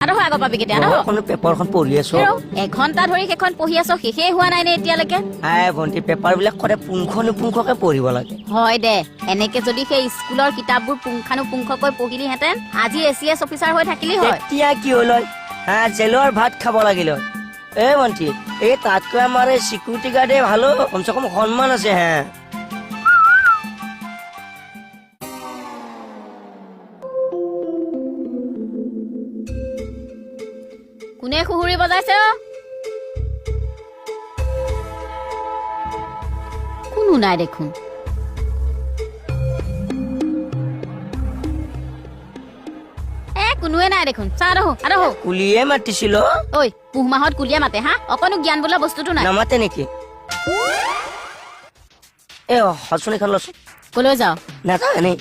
আদহ আগৰ পাবি কেতিয়া আদহ। কোনো পেপাৰখন পঢ়ি আছো। এঘণ্টা ধৰি সেইখন পঢ়ি আছ, শেষেই হোৱা নাই নে এতিয়ালৈকে? আই ভণ্টি, পেপাৰ বিলাক সদায় পুংখানুপুংখকে পঢ়িব লাগে। হয় দে, এনেকে যদি সেই স্কুলৰ কিতাপবোৰ পুংখানুপুংখকৈ পঢ়িলিহেঁতেন আজি এ চি এছ অফিচাৰ হৈ থাকিলি হয়। তেতিয়া কি হ'ল হয়? হা, জেলৰ ভাত খাব লাগিল হয়। এই ভণ্টি, এই তাতকৈ আমাৰ এই চিকিউৰিটি গাৰ্ডে ভালো, কমচে কম সন্মান আছে। হে, কোনে সুহুৰি বজাইছে অ? কোনো নাই দেখোন। এ, কোনোৱে নাই দেখোন। চা আদহো আদহো। কুলিয়ে মাতিছিল। ঐ, পুহ মাহত কুলিয়ে মাতে? হা, অকণো জ্ঞান বোলা বস্তুটো নাই। নামাতে নেকি? এ, সঁচনিখন লচোন। কলৈ যাওঁ? নাযাওঁ এনেই।